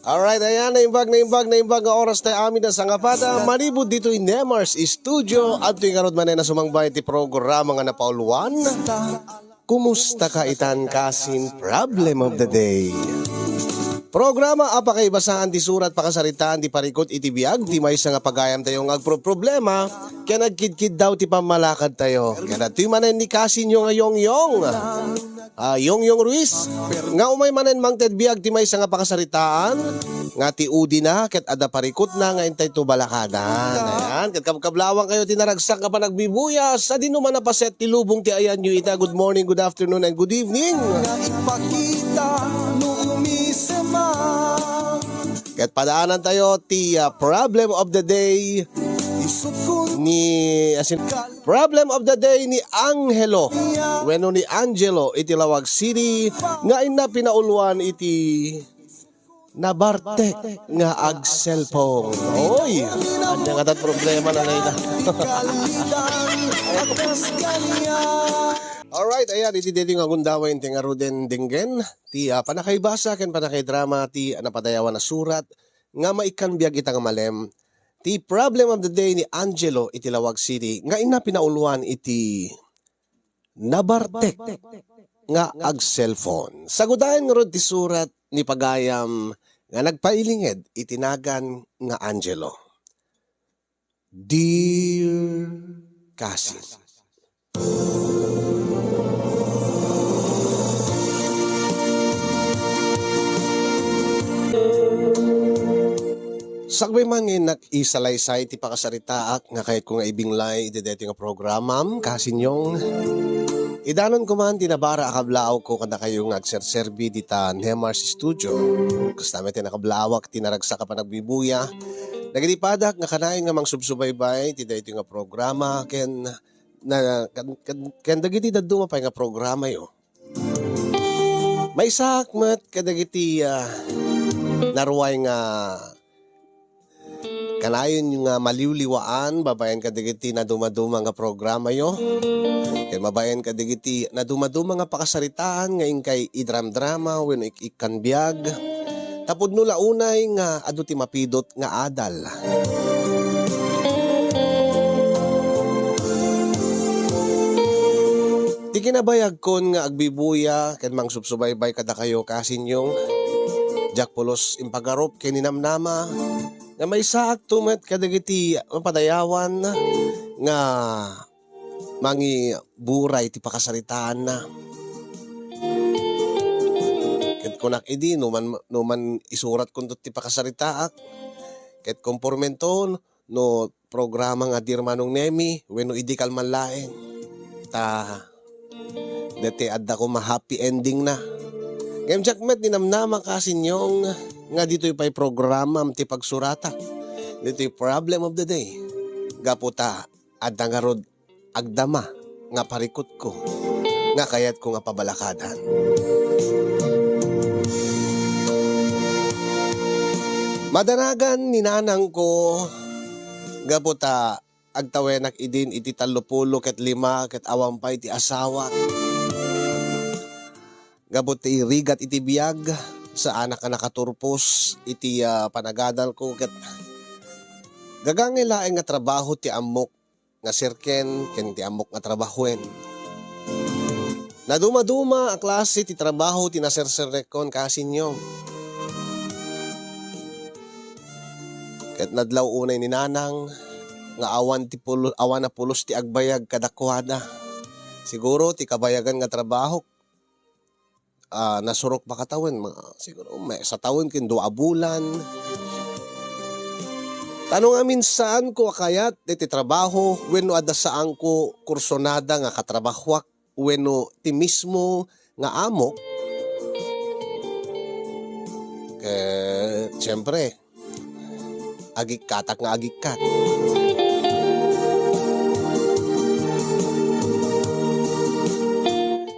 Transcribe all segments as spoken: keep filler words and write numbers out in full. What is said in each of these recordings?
Alright, ayan, naimbag, naimbag, naimbag nga oras tayo amin na sangapada. Manipud ditoy Nemar's Studio, adtoy ngarud manen a sumangbay ti programa nga napauluan. Kumusta ka itan kasin Problem of the Day? Programa a pakaibasaan ti surat, pakasaritaan ti parikut iti biag ti maysa nga pagayam tayo nga agproproblema ken agkidkiddaw ti pammalakad tayo. Ken adtoy manen ni kasinyo nga Yongyong. Ah, Yongyong Ruiz, nga umay manen mangted biag ti maysa nga pakasaritaan, nga ti udina ket adda parikutna nga intay to balakadan. Ayan, ket kabkablawang kayo ti naragsak nga panagbibuya, sadino man a paset ti lubong ti ayanyo ita. Good morning, good afternoon, and good evening. Nga ipakita no umisema. Ket padaanan tayo ti, ah, problem of the day ni, asin, problem of the day ni Angelo wenno ni Angelo iti Laoag City nga inna pinauluan iti nabartek nga ag-cellphone. Oy! Anya nga tat problema na ngayon. Alright, ayan, iti deti nga gundaway ti ngaruden denggen ti, ah, panakaibasa ken panakaidrama ti, ah, napadayawan a surat nga maikkan biag ita nga malem. Ti problem of the day ni Angelo iti Laoag City nga inna pinauluan iti nabartek nga ag-cellphone. Sagudayen ngarud ti surat ni pagayam nga nagpailinged iti nagan nga Angelo. Dear Kasim. Sakbay man nga innak isalaysay ti pakasaritaak nga kayatko nga ibinglay iti daytoy nga programam, kasinyong, idanon ko man ti nabara a kablaawko kadakayo nga agserserbi dita Nemar's Studio. Kasta met ti nakablaawak ti naragsak a panagbibuya dagiti padak nga kanayon nga mangsubsubaybay ti daytoy nga programa ken na, ken, ken, ken dagiti dadduma pay nga programayo. Maysaak met kadagiti, ah, naruay nga kanayon nga maliwliwaan babaen kadagiti nadumaduma nga programayo. Ken babaen kadagiti nadumaduma nga pakasaritaan nga inkay idramdrama wenno ik-ikkan biag. Tapudno la unay nga adu ti mapidut nga adal. Ti kinabayagkon nga agbibuya ken mangsubsubaybay kadakayo, kasinyong, diak pulos impagarup ken ninamnama nga maysaakto met kadagiti mapadayawan nga mangiburay ti pakasaritaanna. Ket kunak idi, no man, no man isuratkonto ti pakasaritaak, ket kompormento no programa nga Dear Manong Nemi, wenno idi kalman laeng. Ta, deti adda koma happy ending na. Ngem diak met ninamnama, kasinyong, nga ditoy pay programam ti pagsuratak. Ditoy problem of the day. Gapu ta, adda ngarud agdama nga parikutko nga kayatko nga pabalakadan. Madanagan ni nanangko gapu ta agtawenak idin iti tallopulo ket lima ket awan pay ti asawak. Gapu ti rigat iti biag, saanak a nakaturpos iti, ah, panagadalko ket gagangay laeng nga trabaho ti ammok nga sirken ken ti ammok nga trabahoen. Nadumaduma a klase ti trabaho ti naserserrekkon, kasinyong. Ket nadlaw unay ni nanang nga awan ti pulo-, awan a pulos ti agbayag kadakuada. Siguro ti kabayagan nga trabaho ah, nasurok makatawen, mga, siguro, maysa tawen ken dua a bulan. Ta no ngamin saanko a kayat deti trabaho, wenno adda saanko kursunada nga katrabahoak, wenno ti mismo nga amok, ket, siyempre, agikkatak nga agikkat.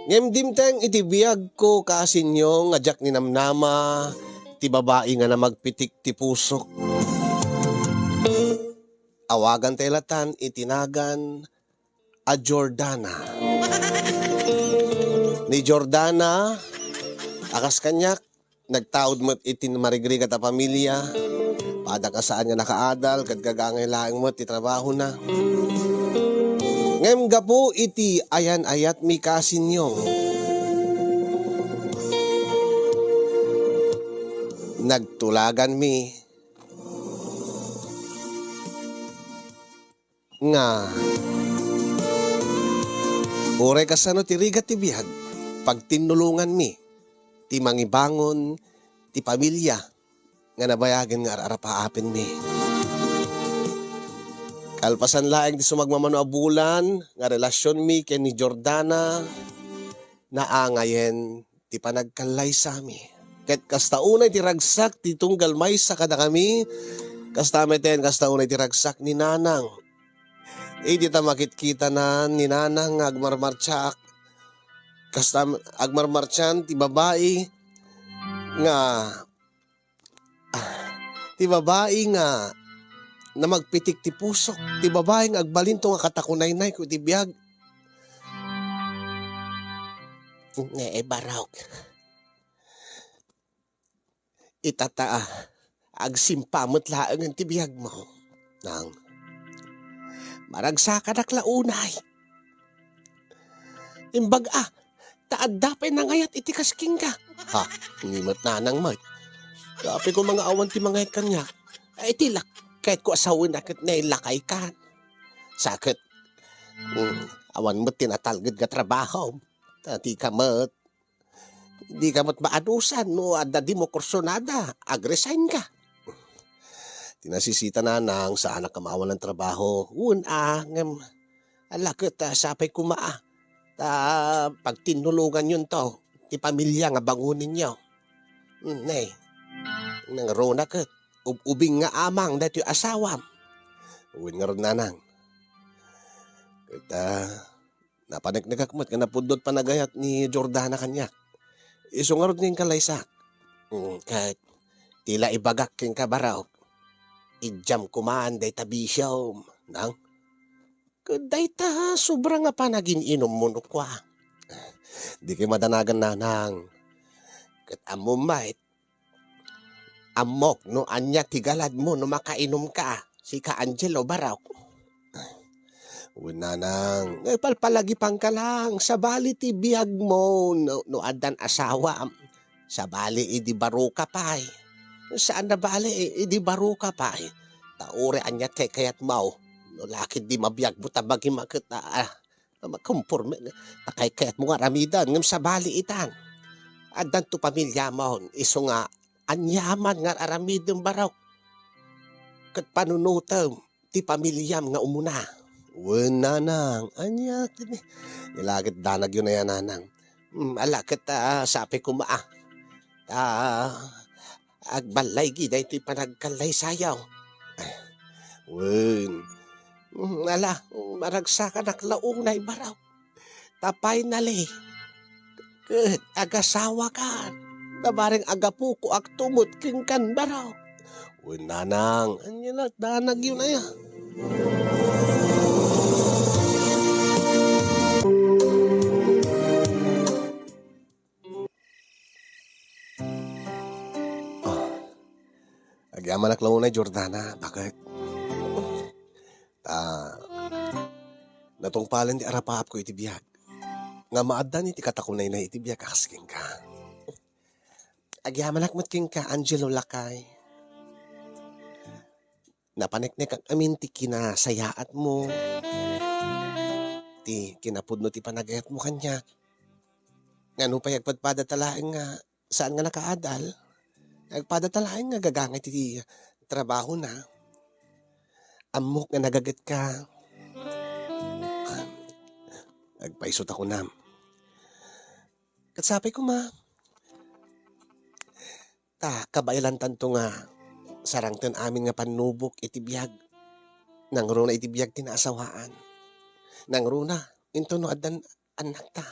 Ngem dimteng iti biagko, kasinyong, nga diak ninamnama ti babai nga namagpitik ti pusok. Awagan tay latan iti nagan a Jordana. Ni Jordana, a kas kaniak, Nagtaud met iti marigrigat a pamilia. Pada nga saan nga nakaadal, ket gagangay laeng met ti trabahona. Ngem gapu iti ayan-ayatmi kasinyo, nagtulaganmi nga uray kasano ti rigat ti biag, pagtinnulonganmi ti mangibangon ti pamilia nga nabayagen nga ar-arapaapenmi. Kalpasan laeng ti sumagmamano a bulan nga relasionmi ken ni Jordana, naangayen ti panagkallaysami. Ket kasta unay ti ragsak ti tunggal maysa kadakami, kasta meten, kasta unay ti ragsak ni Nanang. Idi ta makitkitanan ni Nanang nga agmarmartsaak, kasta agmarmartsan ti babai nga, ah, ti babai nga namagpitik ti pusok, ti babai nga agbalinto nga katakunaynay ko iti biag. Ne, Barok. Itata, agsimpa met laengen ti biagmo. Nang, maragsakanak la unay. Imbag a, ta adda pay nangayat iti kas kenka. Ha, ni met Nanang met. Kapi ko nga awan ti mangayat kaniak. Ay, iti lak-, ket ko asawen a ket nailakay kan. Saket, mm, awan met ti natalged nga trabaho. Ta ti ka met, di ka met maadusan no adda dimo kursunada, agresign ka. Ti nasisita, Nanang, saanak a maawanan trabaho. Wen a, ngem, ala ket, ah, sapay koma a. Ta pagtinnulonganyon to, ti pamilia nga bangoninyo. Mm, ne, nangruna ket, ub-ubing nga amang daytoy asawam. Wen ngarud, Nanang. Ket, ah, napaneknekak met nga napudno ti panagayat ni Jordana kaniak. Isu ngarud nga inkalaysak. Mm, ket ti la ibagak kenka, Barok, idiam koman dayta bisiom, Nang. Ket dayta sobra nga panagin-inummo no kua. Dikay madanagan, Nanang. Ket ammom met, ammok no ania ti galadmo no makainumka, sika Angelo, Barok. Wen, Nanang, nga ipalpalagipangka lang, sabali ti biagmo no, no addan asawam. Sabali idi baroka pay. Saan a bali idi baroka pay. Ta uray ania ti kaykayatmo, no la ketdi mabiagmo ta bagim a ket, ah, ah, makomporme, ta kaykayatmo nga aramiden, ngem sabali itan. Addanto pamiliamon, isu nga aniaman nga aramidem, Barok. Ket panunotem ti pamiliam nga umuna. Wen, Nanang, ania ti ni-, nilagit danagyo na yan, Nanang. Mm, ala ket, ah, sapay koma a. Ta agballaygi daytoy panagkallaysayo. Wen. Mm, ala, maragsakanak la unay, Barok. Ta finally, ket agasawakan. Ta bareng agapuko agtumot kenkan, Barok. Wen, Nanang, ania la danagyo na ya. Ah, agyamanak la unay, Jordana. Bakit? Ta, natungpalen ti arapaapko iti biag. Nga maaddan iti katakunaynay iti biag a kas kenka. Agyamanak met kenka, Angelo, lakay. Napaneknekak amin ti kinasayaatmo, ti kinapudno ti panagayatmo kaniak. Nga nupay agpadpadata laeng nga saan nga nakaadal, agpadata laeng nga gagangay ti trabahona. Ammok nga nagagetka. Agpayso ta kunam. Ket sapay koma. Ta kabaelantanto nga sarangten amin nga pannubok iti biag. Nangruna iti biag ti naasawaan. Nangruna, intono addan annakta.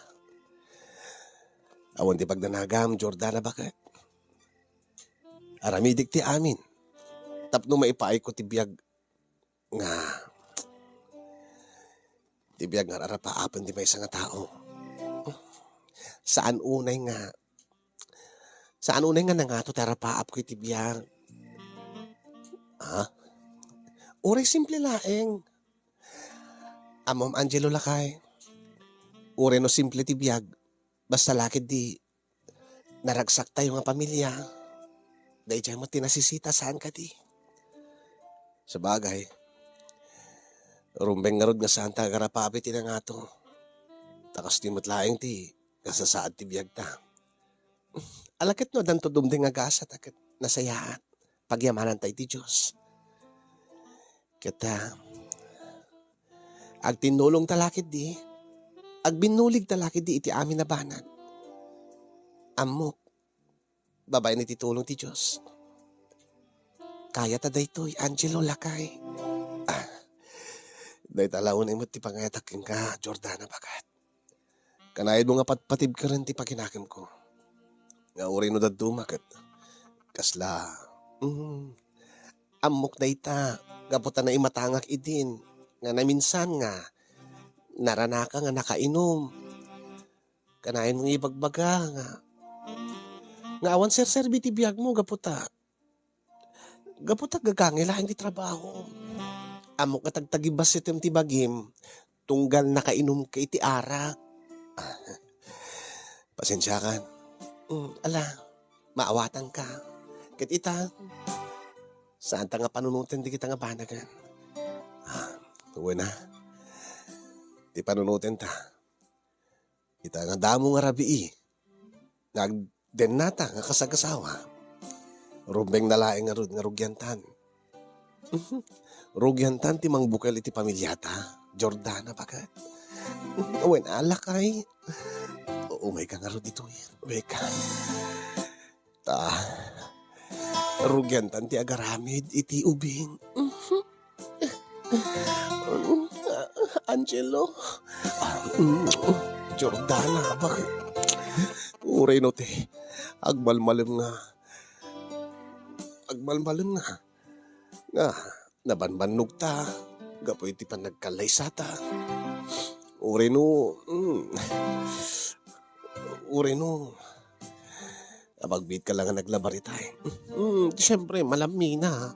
Awan ti pagdanagam, Jordana, baket. Aramidik ti amin. Tapno maipaayko ti biag nga, ti biag nga ar-arapaapen ti maysa nga tao. Saan unay nga, Saan unay nga nangato ti arapaapko iti biag. Ah? Uray simple laeng. Ammom, Angelo, lakay. Uray no simple ti biag, basta la ketdi naragsaktayo nga pamilia, daydiay met ti nasisita, saan kadi? Sabagay, rumbeng ngarud nga saanta agarapaap iti nangato. Ta kastoy met laeng ti kasasaad ti biagta. Ala ket no addanto dumteng a gasat a ket nasayaat, pagyamananta iti Dios. Ket, ah, agtinnulongta la ketdi, agbinnuligta la ketdi iti amin a banag. Ammok, babaen iti tulong ti Dios, kayata daytoy, Angelo, lakay. Ah, dayta la unay met ti pangayatak kenka, Jordana, baket. Kanayonmo nga patpatibkeren ti pakinakemko. Nga uray no dadduma ket kasla, mm, ammok dayta, gapu ta naimatangak idin nga naminsan nga naranaka nga nakainom. Kanayonmo nga ibagbaga nga, nga awan serserbi ti biagmo gapu ta gapu ta gagangay laeng ti trabaho. Ammok nga tagtagibasitem ti bagim, tunggal nakainumka iti arak. Pasensiakan. Mm, ala, maawatanka. Ket ita, saanta nga panunoten dagita nga banagen. Ah, wen a. Ti panunotenta, ita nga damo nga rabii nga agdennata nga kasagasawa, rumbeng na laeng ngarud nga rugiantan. Rugiantan ti mangbukel iti pamiliata, Jordana, baket. Wen a, lakay. Umayka ngarud ditoy. Umayka. Ta, rugiantan ti agaramid iti ubing. Angelo. Ah, mm, Jordana, bak-, uray no ti agmalmalem nga, agmalmalem nga, nga nabanbannogta gapu iti panagkallaysata. Uray no, mm, uray no, Abagbiit ka lang nga naglabaritay. Hmm, siyempre, malammina.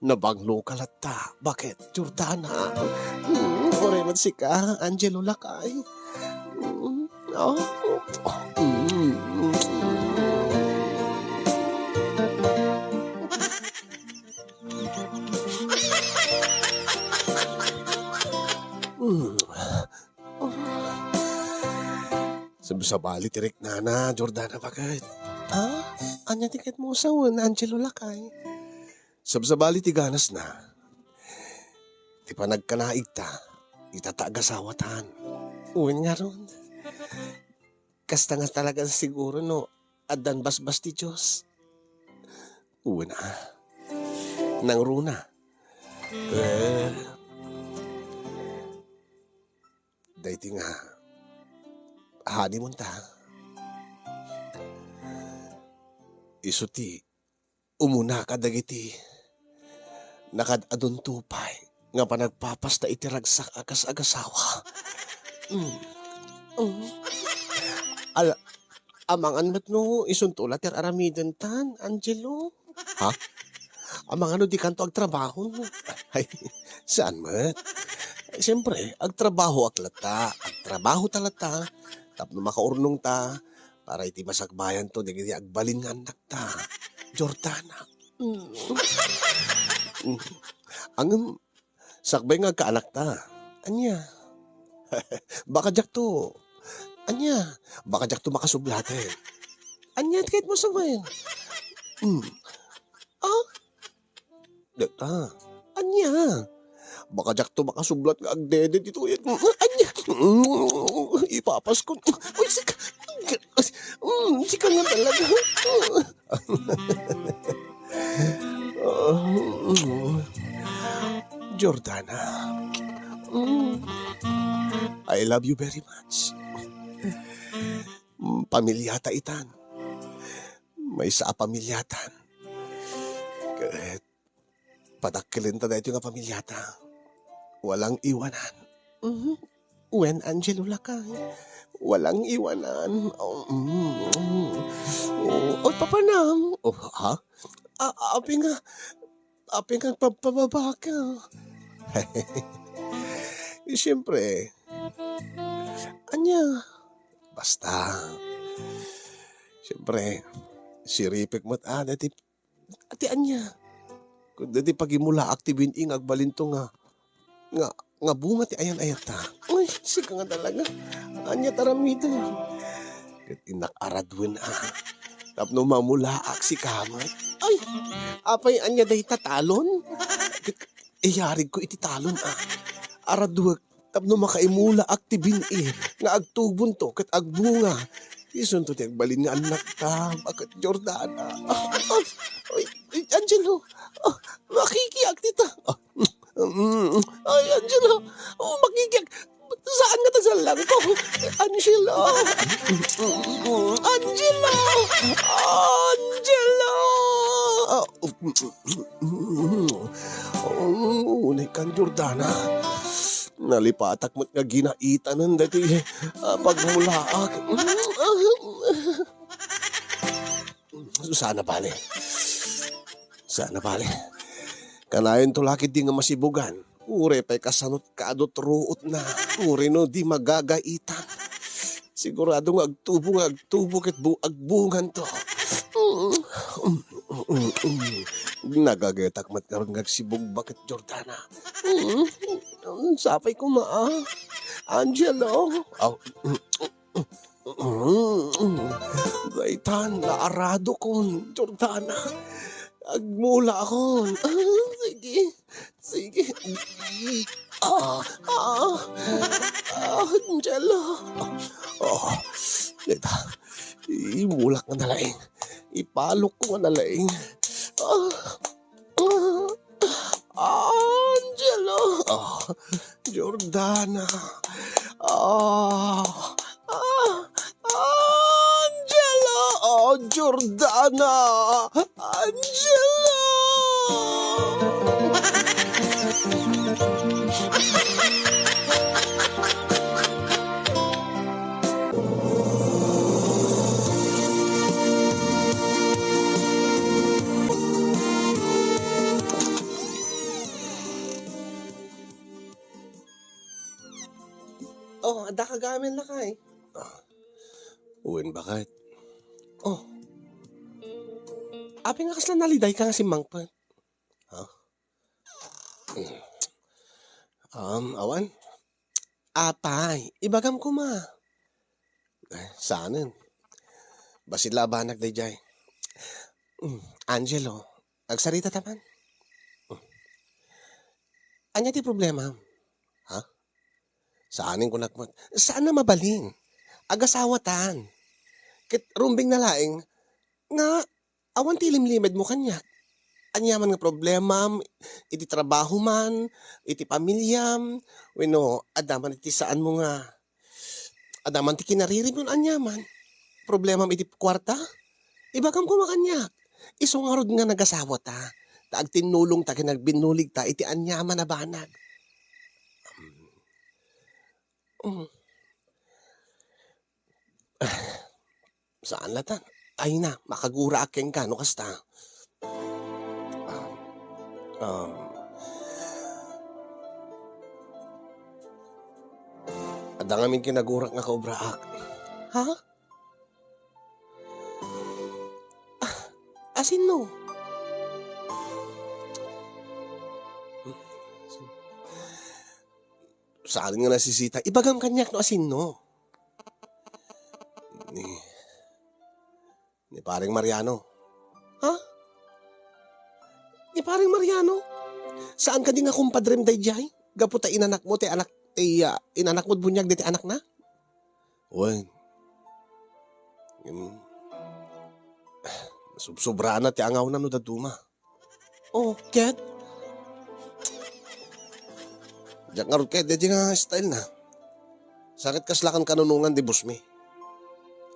Nabanglo ka latta. Bakit, Jordana? Hmm, uray met sika, Angelo lakay. Hmm, oh, hmm. Hmm. Sabsabali ti riknana, Jordana, baket. Ah? Ania ti ket mo sawen, Angelo lakay? Sabsabali ti ganasna. Ti panagkanaigta, ita ta agasawatan. Wen ngarud. Kasta nga talaga siguro no addan basbas ti Dios. Wen a. Nangruna. Eh, Daytoy nga honeymoon ta, isu ti umuna kadagiti nakaad-adunto pay nga panagpapasta iti ragsak a kas agasawa. Mm. Mm. Ala, amangan met no isunto la ti ar-aramidentan, Angelo. Ha? Amangan no dikanto agtrabaho? Ay, saan met? Siyempre, agtrabahoak latta. Agtrabaho ta latta. Tapno makaurnong ta para iti masakbayanto dagiti agbalin nga annakta. Jordana. Mm. Mm. Ngem, sakbay nga agkaanak ta. Ania? Baka diakto. Ania? Baka diakto makasublaten. Ania ti kayatmo sawen? Hmm. Ah? Deta. Ania? Baka diakto makasublat nga agdede ditoy. Ania? Ipapas ko. Uy, sika. Mm, sika nga talaga. Jordana, mm, I love you very much. Mm, pamilyata itan. Maysa a pamilyatan. Ket padakkelenta daytoy nga pamilyata. Walang iwanan. Mhm. Wen, Angelo, lakay. Walang iwanan. Oh, mm, mm. Oh, oh, papanam. Oh, ha? A-, apay nga, apay nga pa-, pababa ka? Siyempre. Anya? Basta. Siyempre, siripek met a, dati, ati anya? Kun dati pagimulaak ti bin-i nga agbalinto nga, nga, nga bunga ti ayan-ayatta. Ay, sika nga talaga. Anya taramiden? Ket innak araduen a. Tapno mamulaak sika met. Ay, apay anya dayta talon? Ket iyarig ko iti talon a. Araduek tapno makaimulaak ti bin-i nga agtubonto ket agbunga. Isunto ti agbalin nga annakta, baket Jordana. Ah, ah, ay, ay, Angelo, ah, makikiak dita. Ah, mm, ay, Angelo, oh, makikiak. Saan nga tasallang ko? Angelo! Angelo! Angelo! Ah, oh, unay kan, Jordana. Nalipatak met nga ginaitanan dati, ah, pagmulaak. Sana bale. Sana bale. Kanayon to lakit di nga masibugan. Uray pay kasano't kadot ruot na. Uray no di magagaitan. Sigurado nga agtubo nga agtubo ket bu-, agbungan to. Nagagatak met ngarud nga agsibug baket Jordana. Sapay koma, ah. Angelo. Aw. Daytan, naaradokon, Jordana. Agmulaakon. Ah, sige. Sige. Ah, ah, ah, Angelo. Ah, dayta. Imulak nga nalaing. Ipalok ko nga nalaing. Ah. Ah, Angelo. Ah, Jordana. Ah, ah, Angelo. Ah, Jordana. Angelo. Oh, adda ka gamin, lakay. Ah, wen, baket. Oh. Apay nga kasla naliday ka nga simmangpet? Ha? Um, awan. Apay, ibagam koma. Eh, saanen. Bassit la a banag daydiay. Mm, Angelo, agsarita ta man. Mm. Ania ti problema? Ha? Saanen kunak met. Saan a mabalin? Agasawatan. Ket rumbeng na laeng nga awan ti ilimlimedmo kaniak. Aniaman nga problemam, iti trabahoman, iti pamiliam, wenno adda man iti saanmo nga, adda man ti kinaririm wenno aniaman. Problemam iti kuarta, ibagam koma kaniak. Isu ngarud nga nagasawata, ta agtinnulongta ken agbinnuligta iti aniaman a banag. Mm. Saan latan? Ay na, makaguraak kenka no kasta. Ah, um, adda ngamin kinagurak nga kaubraak. Ha? Ah, asinno? Saan nga nasisita? Ibagam kaniak no asinno. Ni, ni Paring Mariano. Ha? Ni Paring Mariano? Saan kadi nga kumpadrem daydiay? Gapu ta inanakmo ti anak, ti, ah, inanakmo bunyag diti anakna? Wen. Ngem, subsobrana ti angawna no dadduma. Oh, ket? Diak ngarud ket, daydiay nga style na. Sa ket kasla kan kanunongan ti boss mi.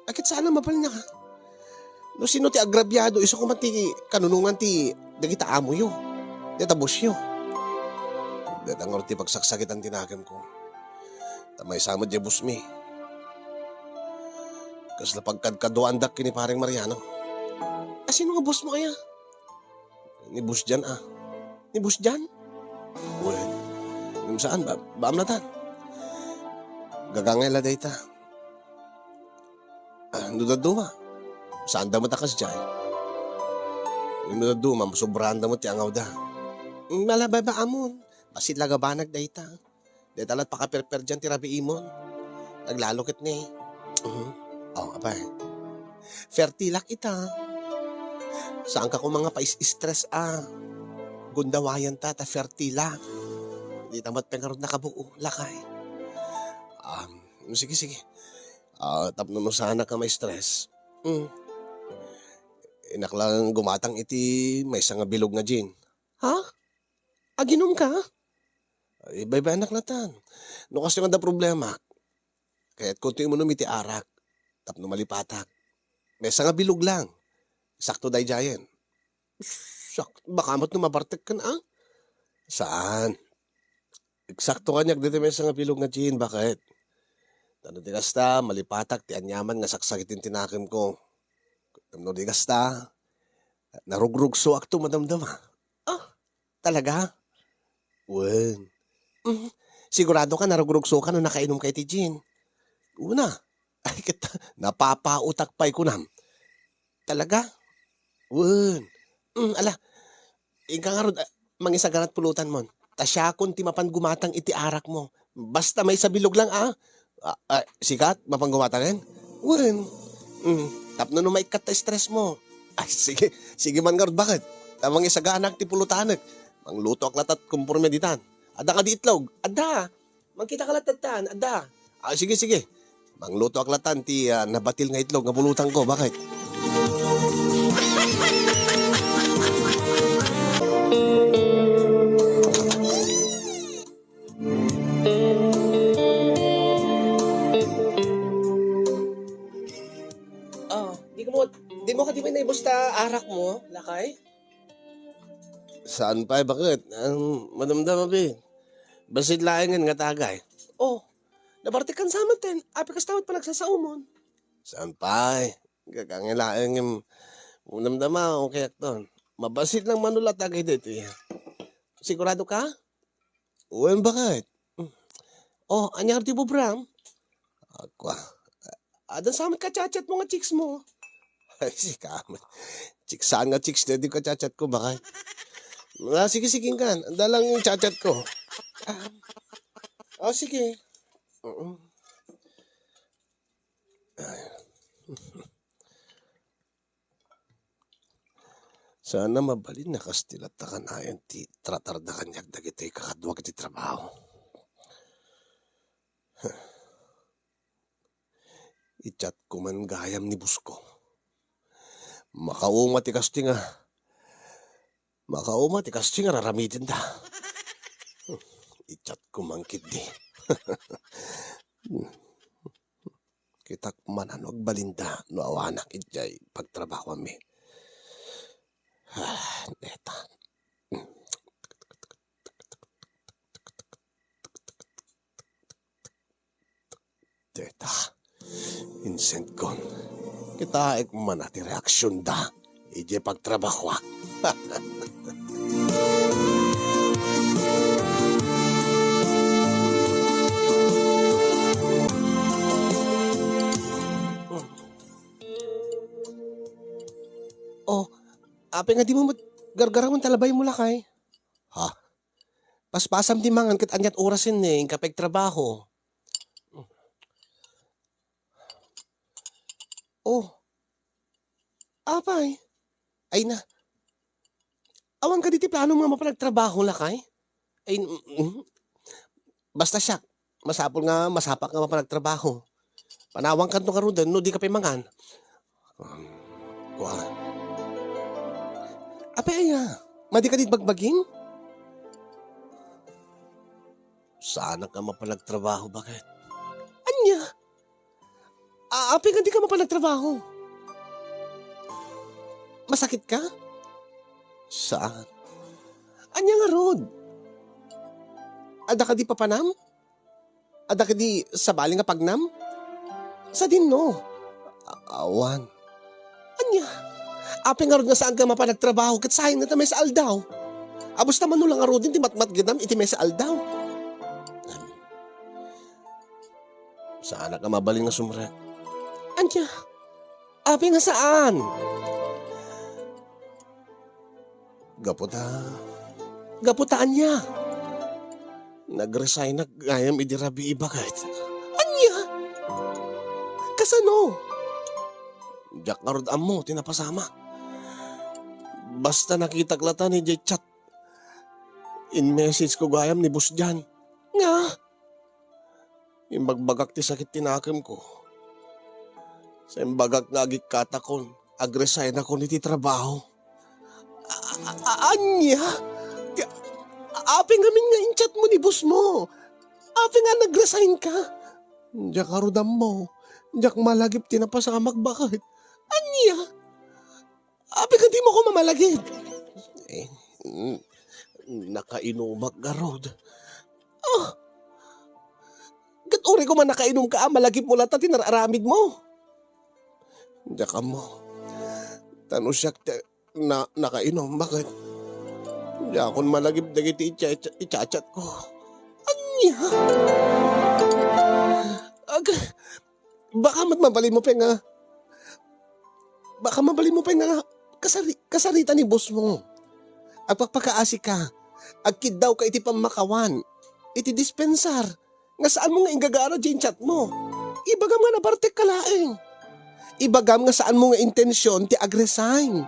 Ay, ket saan a mabalin a. No sino ti agrabiado, isu koma ti kanunongan ti dagita amoyo. Dayta bossyo. Dayta ngarud ti pagsaksakitan ti nakemko. Ta maysa met diay bossmi. Kasla pagkadkaduaandak ken ni Pareng Mariano. A, sino nga bossmo aya? Ni Boss Jan, a. Ni Boss Jan? Wen. Ngem saan, ba-, baam latan. Gagangay la dayta. A, no dadduma, saanda met a kasdiay. Ngem no dadduma, masobraanda met ti angawda. Ala, babaamon. Bassit la nga banag dayta. Dayta la't pakaperperdian ti rabiimon. Naglalo ket ni. Mhm. O, apay. Fertilak ita. Saanka koma nga pais-stress a. Gundawayanta ta Fertilak. Dita met pay ngarud nakabuo, lakay. Um, sige, sige. A, tapno no saanak a ma-stress. Hmm. Innak lang gumatang iti maysa nga bilog nga gin. Ha? Aginomka? Ay, baybay-anak latan. No kastoy nga adda problema, kayatko ti umunum iti arak tapno malipatak. Maysa nga bilog lang. Sakto daydiayen. Sak-, baka met no mabartekkan, a? Saan? Eksakto kaniak ditoy maysa nga bilog nga gin, baket? Tapno di kasta, malipatak ti aniaman nga saksakiten ti nakemko. Tapno di kasta, narugrugsoakto madamdama. A? Talaga? Wen. Mm, siguradoka narugrugsoka no nakainumka iti gin? Una. Ay, ket napapaotak pay kunam. Talaga? Wen. Mm, ala, inka ngarud, a, mangisagana't pulutanmon. Ta siakon ti mapan gumatang iti arakmo. Basta maysa bilog lang, a. A, a, sika ti mapan gumatangen? Wen. Mm, tapno no maikkat ta stressmo. Ay, sige. Sige man ngarud, baket? Ta mangisaganak ti pulutanek. Manglutoak latat konporme ditan. Adda kadi itlog? Adda. Mangkitaka latta ditan. Adda. A, sige, sige. Manglutoak latta ti, a, nabatil nga itlog nga pulotangko, baket? O, dimo, dimo kadi met naibus ta arakmo, lakay? Saan pay, baket? Madamdama, bi. Bassit laengen nga tagay. O, nabartekkan sa met ten. Apay kasta met panagsasaomon? Saan pay? Gagangay laeng, madamdama, okayakton. Mabassit lang mano la tagay daytoy. Siguradoka? Wen, baket? O, ania ti ubobram? Akua. Adda sa met ka-chat-chatmo nga chicks mo. Ay, sika met. Chicks saan nga chicks daydi ka-chat-chatko, baket? A, sige, sige, inkan. Adda lang iti chat-chatko. A, o, sige. Oo. Ay. Sana mabalin a kas ti latta kanayon ti tratarda kaniak dagiti kakaduak iti trabaho. I-chat ko man gayam ni boss ko. Makauma ti kastoy nga, makauma ti kastoy nga raramidenda. I-chat ko man ketdi. Kitak man no agbalinda no awanak idiay pagtrabahoanmi. Ah, neta. Deta, insent kon. Kitaek man ti reaksionda idiay pagtrabahoak. O, apay nga dimo met gargarawen ta labaymo, lakay? Ha? Paspasam ti mangan ket ania't orasen, eh, inka pay agtrabaho. O. Apay? Ay na. Awan kadi ti planom nga mapan agtrabaho, lakay? Ay, mm, mm. Basta siak, masapul nga masapak nga mapan agtrabaho. Panawankanto ngaruden no dika pay mangan. Um, kua. Apay aya? Madi kadi bagbagim? Saanak nga mapan agtrabaho, baket? Ania? A-, apay nga dika mapan agtrabaho? Masakitka? Saan? Ania ngarud? Adda kadi papanam? Adda kadi sabali nga pagnam? Sadino? A-, awan. Ania? Apay ngarud nga saanka mapan agtrabaho ket sayang ti maysa a aldaw? Abus ta mano la ngaruden ti matmatgedam iti maysa a aldaw? Saanak a mabalin nga sumrek. Ania? Apay nga saan? Gapu ta, gapu ta ania? Nag-resignak gayam idi rabii, baket. Ania? Kasano? Diak ngarud ammo ti napasamak. Basta nakitak latan idiay chat. In-message ko gayam ni Boss Jan. Nga? Imbagbagak ti sakit ti nakemko. Sa imbagak nga agikkatakon, agresign akon iti trabaho. A-, a-, a-, ania? Ti, apay ngamin nga in-chat mo ni boss mo? Apay nga nag-resign ka? Diak ngarud ammo. Diak malagip ti napasamak, baket. Ania? Apay nga dimo ko mamalagip? Eh, n-, nakainumak ngarud. Ah! Ket uray koma nakainumka a malagipmo latta ti nararamidmo. Diak ammo. Ta no siak ti na-, nakainum, baket diakon malagip dagiti icha-, icha-, icha-chatko. Ania? Ag-, baka met mabalinmo pay nga, baka mabalinmo pay nga kasari-, kasarita ni boss mo. Agpakpakaasi ka. Agkiddaw ka iti pammakawan. Iti dispensar. Nga saan mo nga inggagara diay chat mo. Ibagam nga nabartek ka laeng. Ibagam nga saan mo nga intention ti agresign.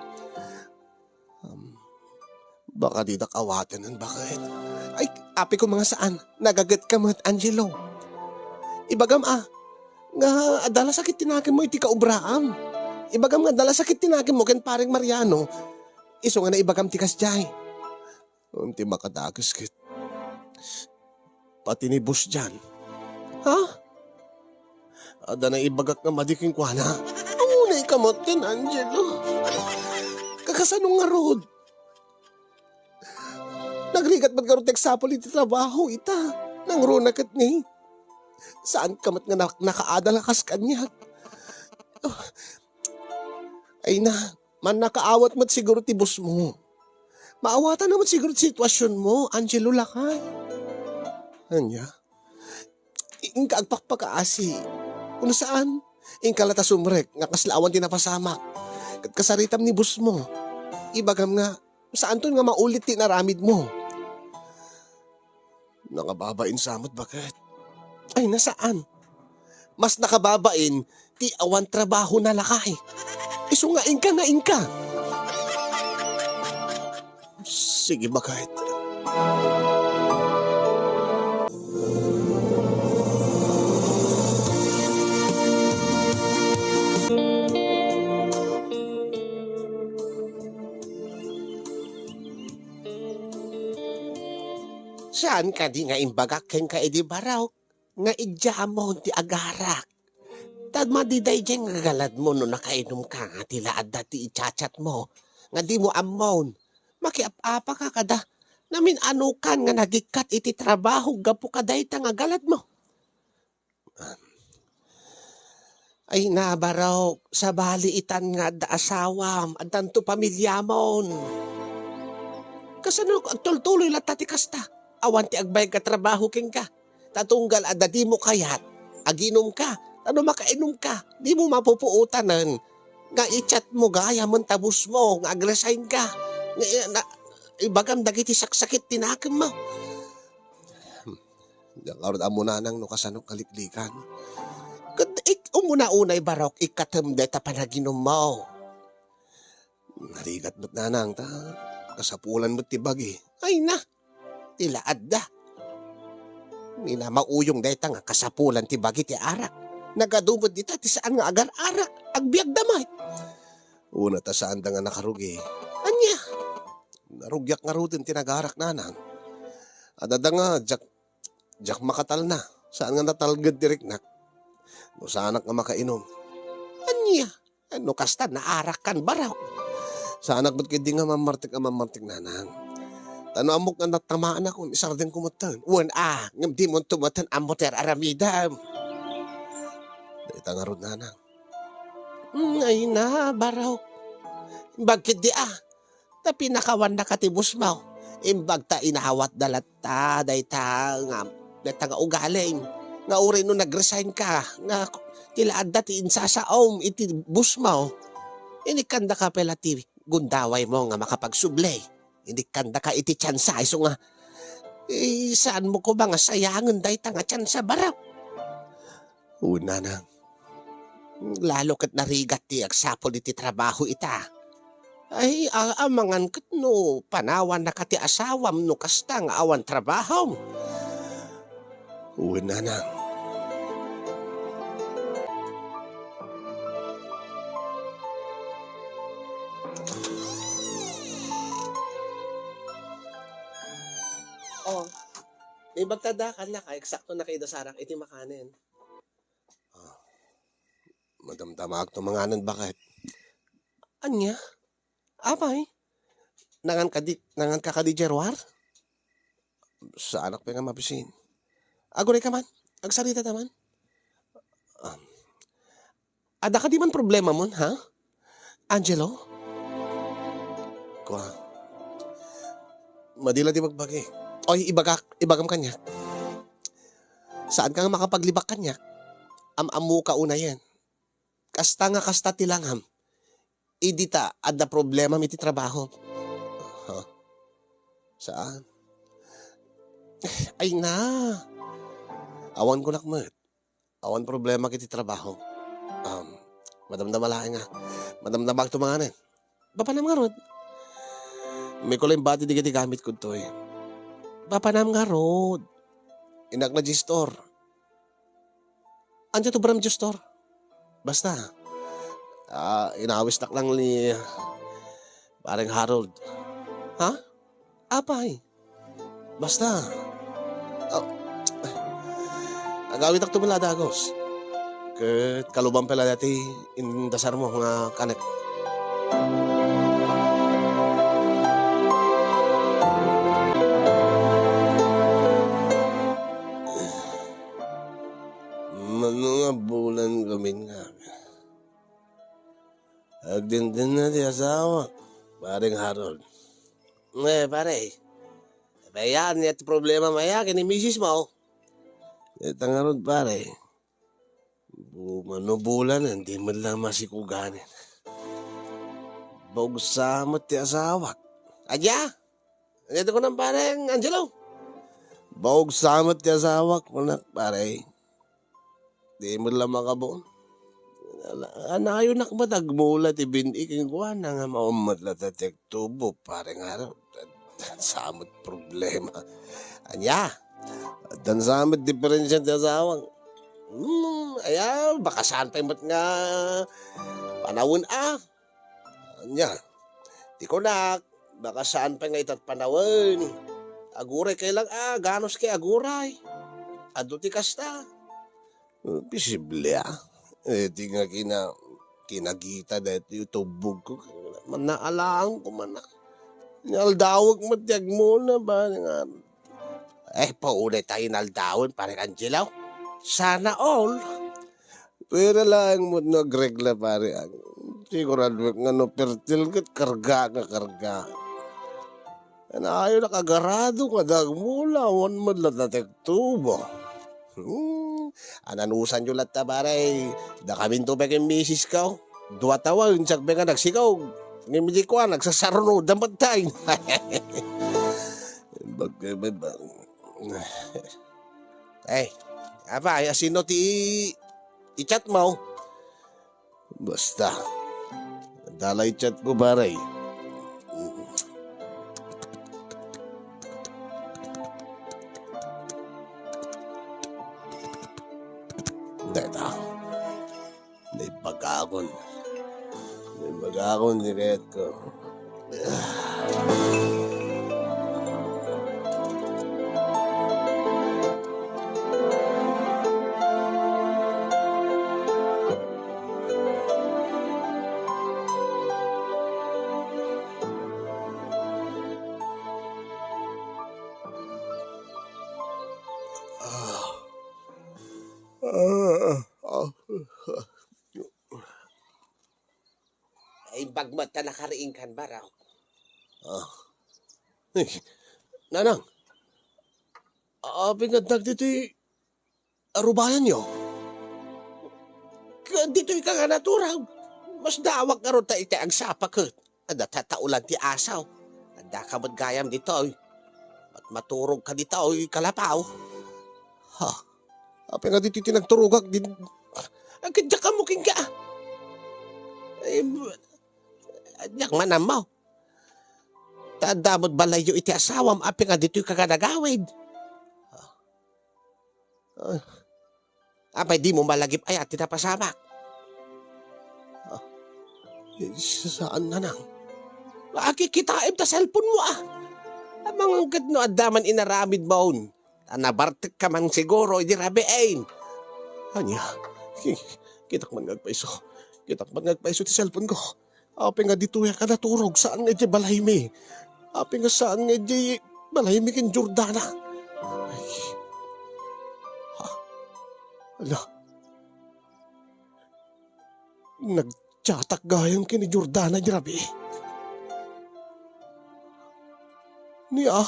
Um, baka didak awaten, baket. Ay, apay koma nga saan. Nagaget ka met, Angelo. Ibagam a, nga adda la sakit ti nakem mo iti kaubraam. Ibagam nga adda la sakit ti nakem mo ken Pareng Mariano. Isu nga naibagam ti kasdiay. Ngem ti makadakes ket pati ni Boss Jan. Ha? Adda naibagak nga madi kenkuana. Amunay ka met ken Angelo. Kakasano ngarud? Nagrigat met ngarud ti agsapul iti trabaho ita. Nangruna ket ni, saan ka met nga nak-, nakaadal a kas kaniak. Ay na, mannakaawat met siguro ti boss mo. Maawatanna met siguro ti sitwasyon mo, Angelo, lakay. Ania? Inka agpakpakaasi. Uno saan? Inka la ta sumrek nga kasla awan ti napasamak. Ket kasaritam ni boss mo. Ibagam nga, saanton nga maulit ti inaramid mo. Nakababain sa met, baket. Ay, na saan? Mas nakababain ti awan trabaho na, lakay. Isu nga inka nga inka. Sige, baket. Saan kadi nga imbagak kenka idi barok nga idiamon ti agarak? Ta madi daydiay nga galadmo no nakainumka nga ti la adda ti i-chat-chatmo nga dimo ammon. Makiap-apaka kada namin-anokan nga nagikkat iti trabaho gapu kadayta nga galadmo. Ay na, barok, sabali itan nga adda asawam, addanto pamiliamon. Kasano agtultuloy latta ti kasta? Awan ti agbayag a trabaho kenka. Ta tunggal adda dimo kayat, aginumka. Ta no makainumka, dimo mapupuotanen nga i-chat mo gayam ta boss mo nga agresign ka. Nga, na, ibagam dagiti saksakit ti nakemmo. Diak ngarud ammo, nanang, no kasano kaliklikan. Ket ik-, umuna unay, barok, ikkatem dayta panaginummo. Narigat met, nanang, ta kasapulan met ti bagi. Ay na, ti la adda. Minamauyong dayta nga kasapulan ti bagi ti arak. Nagadu met dita ti saan nga agar-arak. Agbiagda met. Una ta saanda nga nakarugi. Ania? Narugiak ngaruden ti nagarak, nanang. Adda nga diak, diak makatalna. Saan nga natalged ti riknak. No saanak nga makainum. Ania? No kasta, naarak kan, barok. Saanak met ketdi nga mammartek a mammartek, nanang. Ta no ammok nga natamaanak, isardengko metten. Wen a, ngem dimonto metten ammo ti ar-aramidem. Dayta ngarud, nanang. Mm, ay na, barok. Imbag ketdi a, ta pinakawanna ka ti busmo. Imbag ta inawatda latta dayta nga, dayta nga ugalim. Nga uray no nag-resign ka, nga ti la adda ti insasaom iti busmo. Inikkandaka pay la ti gundawaymo nga makapagsubli. Inikkandaka iti tiansa, isu nga, eh, saanmo koma nga sayangen dayta nga tiansa, barok? Wen, nanang. Lalo ket narigat ti agsapul iti trabaho ita. Ay, a-, amangan ket no panawannaka ti asawam no kasta nga awan trabahom. Wen, nanang. Oh, may bagtada kan na ka, eksakto na kay dasarak iti makanen. Ah, madamdamaak to manganen, baket. Ania? Apay? Nangan kadi, nangan ka kadi, Gerwar? Saanak pay nga mabisin. Aguray ka man. Agsarita ta man. Ah, adda kadi man problemamon, ha? Angelo? Kua. Madi la ti bagbagi. Oy, ibagak, ibagam kaniak. Saan ka nga makapaglibak kaniak? Am-ammo ka unayen. Kasta nga kasta ti langam. Idi ta adda problemam iti trabaho. Ha? Saan? Ay na. Awan kunak met. Awan problema iti trabaho. Um, madamdama laeng nga. Madamdama agto manganen. Papanam ngarud. May kulang bati di gamit ko to eh. Papanam ngarud. Inak na gistor. Ania ti ubram, Diostor? Basta, ah, inawisnak lang ni Pareng Harold. Ha? Apay? Basta, ah, agawitak to met la a dagus. Ket kaluban pay la dayta indasarmo nga kanek. Mano nga bulan ngamin nga agdindinna ti asawa, Pareng Harold. Eh, pare, bayaan niya ti problema maya ken ni misis mo. Ita ngarud, pare, bu-, mano bulan, di met lang masikuganen. Baog sa met ti asawak. Adya? Ano ito ko ng pareng Angelo? Baog sa met ti asawak, kunak, pare. Di met la makabuon. Ala, anayonak met agmula ti bin-i kenkuana nga maummet la ta ti agtubo, pare nga aro. Addan sa met problema. Ania? Addan sa met diferensia ti asawang. Hmm, aya, baka saan pay met nga panawen a. Ania? Ti kunak, baka saan pay nga ita ti panawen. Aguray kay lang a, ganus kay aguray. Adu ti kasta. Posible, ah. Eh, ti nga kina-, kinagita daytoy tubbog ko. Mannaalaang ko man, ah. Inaldawek met ti agmuna, ba, nga. Eh, paunay tayo inaldawen, pare Angelo. Sana all. Pero laeng mo no agregla, pare. Siguraduek nga no pertil ket karga nga karga. Anayo nakagarado nga dagmula, awan met la natektubo. Hmm, ananusan yo latta, pare. Dakaminto pay ken misis ko. Dua tawen, siak pay nga nagsikog. Ngem di ko, ah, nagsasaruno, damatay. Bag-, bag-, bag-, eh, apa, ay, asino ti i-chat mo? Basta. Dalay chat ko, pare. Deta. Naibagakon. Naibagakon, di kayat ko. Batta nakariingkan, Barok. Ah. Eh, Nanang, apay nga adda ditoy arubayanyo? Ket ditoyka nga naturog. Masdaawak ngarud ta iti agsapa ket adda tataolan ti asaw. Addaka met gayam ditoy. Ket maturogka ditoy, kalapaw. Ha? Apay nga ditoy ti nagturogak, din, agkaddiak ammo kenka. Ay, b-, diak man ammo. Ta adda met balayyo iti asawam, apay nga ditoyka nga nagawid? Ah, apay dimo malagip-ayat ti napasamak? Ah, saan, Nanang. Akikitaem ta cellphone mo, ah. Amangan ket no adda man inaramid maon. Ta nabartekka man siguro idi rabii. Ania? Ki-, kitak man nga agpayso. Kitak man nga agpayso ti cellphone ko. Apay nga ditoyak a naturog, saan nga idiay balaymi? Apay nga saan nga idiay balaymi ken Jordana? Ay. Ha? Ala. Nagchatak gayam ken ni Jordana idi rabii. Nia,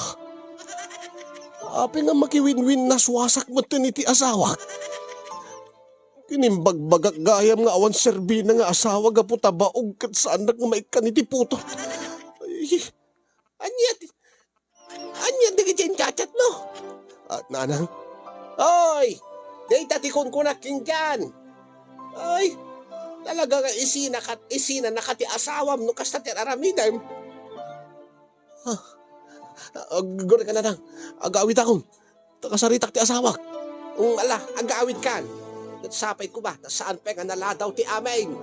apay nga makiwinwinnaswasak metten iti asawak? Kinimbagbagak gayam nga awan serbina nga asawa gapu ta baog ket saannak nga maikkan iti putot. Ay, ania ti, ania dagiti inchat-chat mo? Ah, Nanang? Oy! Dayta ti kunkunak kenka. Ay, talaga nga isina kat-, isinanaka ti asawam no kasta ti aramidem. Ah, ah, agurayka, Nanang. Agawitakon. Ta kasaritak ti asawak. Mm, ala, agawidkan. Ket sapay koma, ta saan pay nga naladaw ti amin.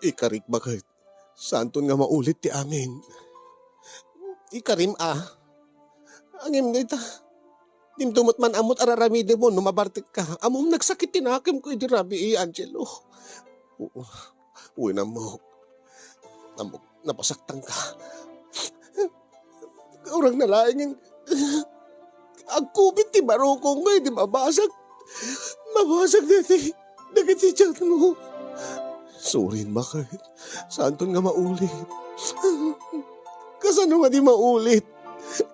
Ikarik, baket. Saanton nga maulit ti amin. Ikarim a. Ngem dayta, dimto met man ammot a raramidem no mabartekka. Ammom nagsakit ti nakemko idi rabii, Angelo. U-, wen, ammok. Ammok, napasaktanka. Uray na laeng agkubit ti barukongko idi mabasag. Mabasag dagiti, dagiti chat mo. Sorry, baket. Saanton nga maulit. Kasano nga di maulit?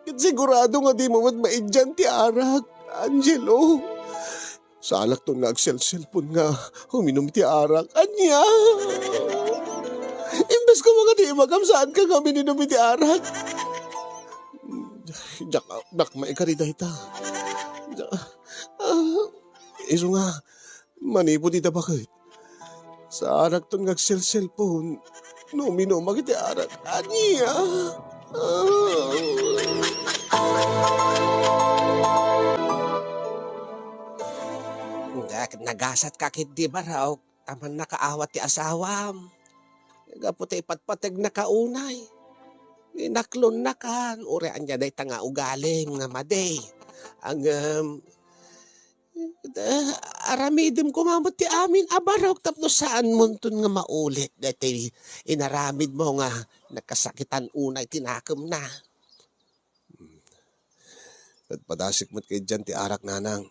Ket sigurado nga dimo met maiddian ti arak, Angelo. Saanakton nga agselselpon nga uminum ti arak. Ania? Imbes koma nga di imakam, saanka nga uminum iti arak. Diak, diak maikari dayta. Diak, ah, isu nga, manipud ita, baket. Saanakton nga agselselpon no uminumak iti arak. Ania? Ah. Dak-, nagasatka ketdi, Barok, ta mannakaawat ti asawam. Gapu ta ipatpategnaka unay. Inaklonnakan, uray ania dayta nga ugalim nga madi. Ngem, eh, aramidem koma met ti amin a, Barok, tapno saanmonton nga maulit daytoy inaramidmo nga nakasakitan unay ti nakemna. Ket padasik met kay dian ti arak, Nanang.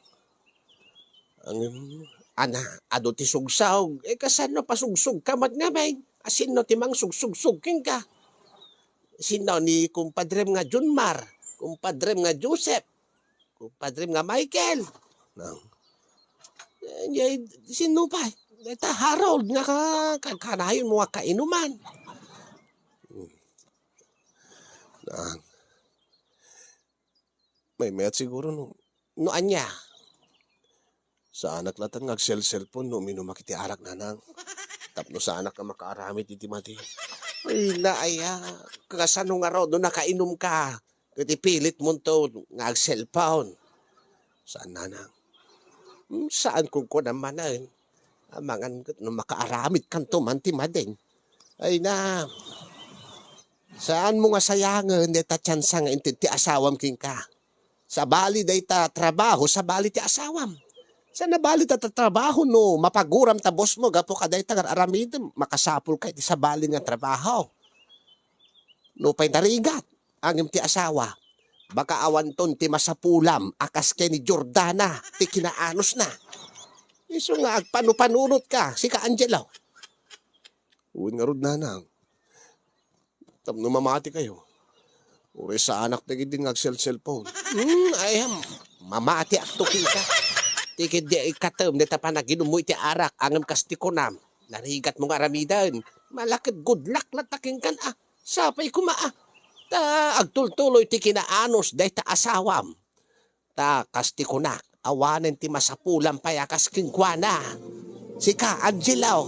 Ngem, ana, adu ti sugsog. Eh, kasano pasugsogka met ngamin? A, sinno ti mangsugsugsog kenka? Sinno ni kumpadrem nga Junmar, kumpadrem nga Joseph, kumpadrem nga Michael? Nang, eh, sinno pay? Dayta Harold nga ka-, ka-, kanayonmo nga kainuman. Hmm. Nang, maymayat siguro no, no ania? Saanak latta nga agselselpon no uminumak iti arak, Nanang. Tapno saanak nga makaaramid iti madi. Ay, naaya. Kasano ngarud no nakainumka ket ipilitmonto nga agselpon? Saan, Nanang. Hmm, saan kunkuana manen. Amangan ket no makaaramidkanto man ti mading. Ay na, saanmo nga sayangen dayta tiansa nga inted ti asawam kenka. Sabali dayta trabaho, sabali ti asawam. Saan a bali ta trabaho no mapaguram ta bossmo gapu kadayta nga aramidem, makasapulka iti sabali nga trabaho. Nupay narigat, ngem ti asawa, Baka awanton ti masapulam a kas ken ni Jordana ti kinaanosna. Isu nga agpanupanunotka, sika, Angelo. Wen ngarud, nanang. Tapno mamatikayo. Uray saanak dagiti nga agselselpon. Hmm, ay, mamatiakto kenka. Ti ketdi ikatem dayta panaginummo iti arak, ngem kas ti kunam, narigatmo nga aramiden. Malaked good luck latta kenkan, a. Sapay koma, a. Ta agtultuloy ti kinaanos dayta asawam. Ta kas ti kunak, awanen ti masapulan pay a kas kenkuana. Sika, Angelo.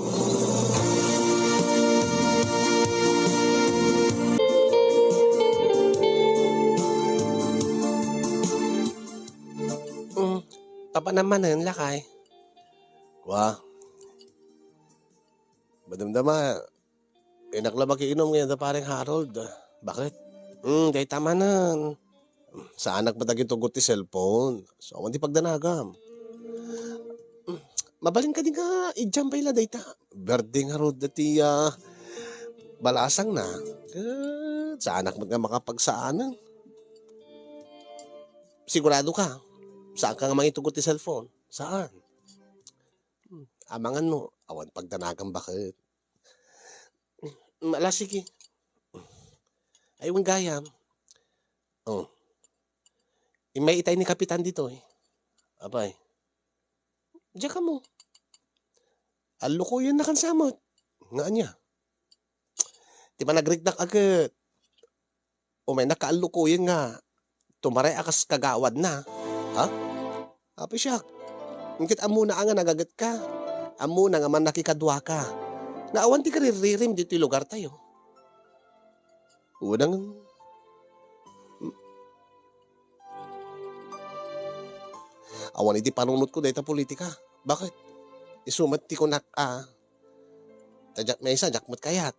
Mm, apanan manen, lakay? Kua. Madamdama, innak la makiinum ngayon da Pareng Harold. Bakit? Hmm, dayta manen. Saanak met agitugot ti cellphone. So, awan ti pagdanagam. Hmm, mabalin kadi nga idiam pay la dayta. Berde ngarud dati, ah, balasangna. Ket saanak met nga makapagsaanen. Sigurado ka? Saanka nga mangitugot ti cellphone? Saan? Hmm, amangan no, awan pagdanagam baket. Mm, ala, sige. Ay, wen gayam. Oh. Immay itay ni Kapitan ditoy. Apay. Diak ammo. Allukoyenna kansamet. Nga ania? Ti panagriknak a ket umayna kaallukoyen nga tumaray a kas kagawadna. Ha? Apo siak. Ket ammona a nga nagagetka. Ammona nga mannakikaduaka. Nga awan ti kariririm ditoy lugartayo. Unang, awan iti panunotko dayta politika. Bakit? Isu met ti kunak a, ta diak maysa, diak met kayat.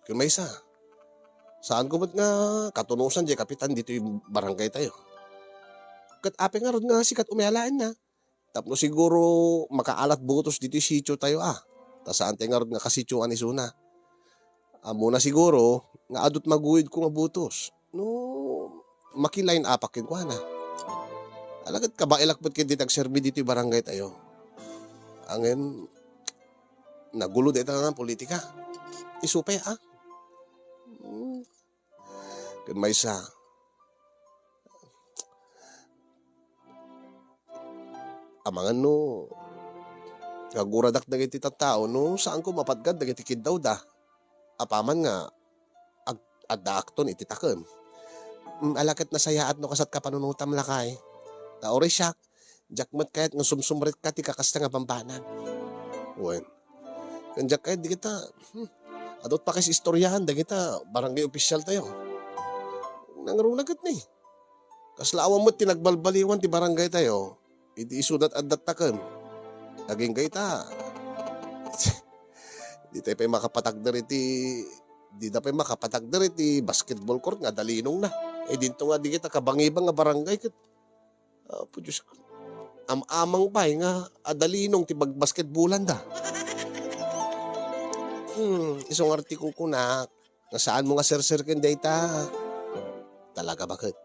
Ken maysa, saanko met nga katunosan diay kapitan ditoy barangaytayo. Ket apay ngarud nga sikat umay alaenna? Tapno siguro makaalat botos ditoy sitiotayo a. Ta saantay ngarud nga kasitioan isuna. Ammona siguro nga adu't maguyodko nga botos. No maki-line upak kenkuana. Ala ket kabaelak met ket dita agserbi ditoy barangaytayo. Ngem, nagulo dayta nga politika. Isu pay, a? Hmm. Ken maysa, amangan no aguradak dagiti tattao no saanko mapatgad dagiti kiddawda. Apaman nga ag-, addaakton iti takem. Mm, ala ket nasayaat no kasatka panunotam, lakay. Ta uray siak, diak met kayat nga sumsumrekka ti kakasta nga bambanag. Wen. Ken diak kayat dagita, hmm, adut pa kas istoryahan dagita barangay opisyaltayo. Nangruna ket ni. Kasla awan met ti nagbalbaliwan ti barangaytayo. Iti isudat adda takem. Agingga ita. Di tayo pay makapatagder iti, di da pay makapatagder iti basketball court nga adalinongna. Eh, dinto nga di kita kabangibang nga barangay ket, Apo Diyos ko. Am-amang pay nga adalinong ti bag-, basketballanda. Hmm, isu nga artikulo kuna, nga saanmo nga serserken dayta. Talaga baket.